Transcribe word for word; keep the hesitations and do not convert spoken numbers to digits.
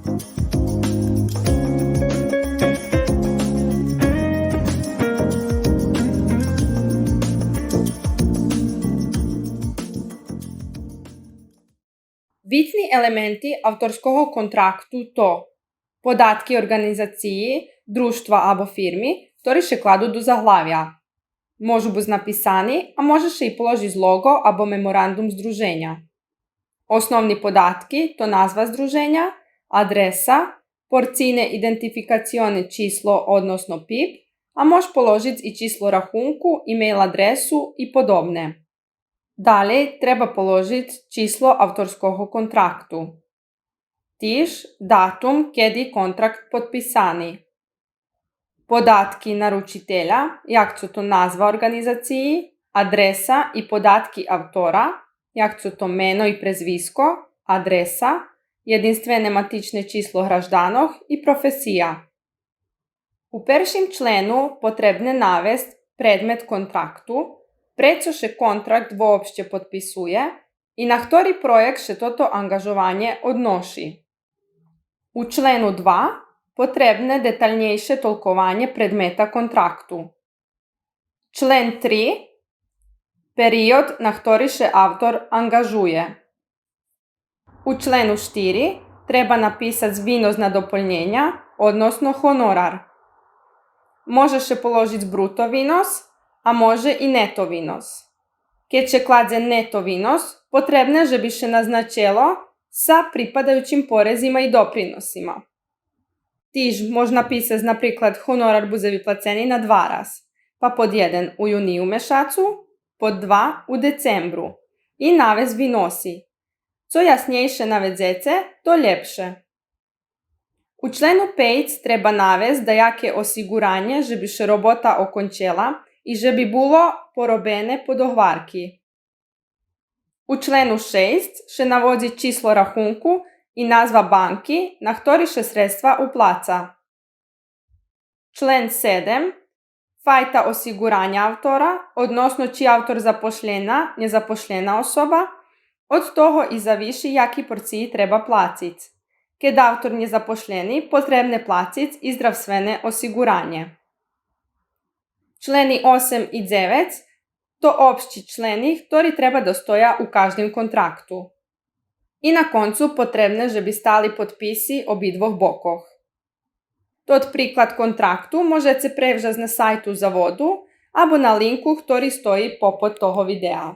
Вицни елементи авторского контракту то: податки орґанизациї, дружтва або фирми, хтори ше кладу до заглавя. Можу буц написани, а може ше и положиц лого або меморандум здруженя. Основни податки то назва здруженя, адреса, порцийне идентификационе число, односно пип, а мож положиц и число рахунку, имейл адресу и подобне. Далєй треба положиц число авторского контракту. Тиж датум кеди контракт подписани. Податки наручителя, як цо то назва орґанизациї, адреса и податки автора, як цо то мено и презвиско, адреса, єдинствене матичне число гражданох и професия. У першим члену потребне навесц предмет контракту, пре цо ше контракт вообще подписує и на хтори проєкт ше тото анґажованє одноши. У члену два потребне деталнєйше толкованє предмета контракту. Член три. Период на хтори ше автор анґажує. У члену штири треба написац винос на дополнєня, односно гонорар. Може ше положиц бруто винос, а може и нето винос. Кед ше кладзе нето винос, потребне же би ше назначело са припадаючим порезима и доприносима. Тиж мож написац, наприклад, гонорар будзе виплацени на два раз, па под єден у юнию мешацу, под два у децембру, и навесц виноси. Цо яснєйше наведзеце, то лєпше. У члену пейц треба навесц даяке осиґуранє же би ше робота окончела и же би було поробене по догварки. У члену шейсц ше наводзи число рахунку и назва банки на хтори ше средства уплаца. Член седем. Файта осиґураня автора, односно чи автор запошлєна, нєзапошлєна особа, од того и завиши яки порциї треба плациц. Кед автор нєзапошлєни, потребне плациц и здравствене осиґуранє. Члени осем и дзевец то общи члени хтори треба да стоя у каждим контракту. И на концу потребне же би стали подписи обидвох бокох. Тот приклад контракту можеце превжац на сайту Заводу або на линку хтори стої попод того видеа.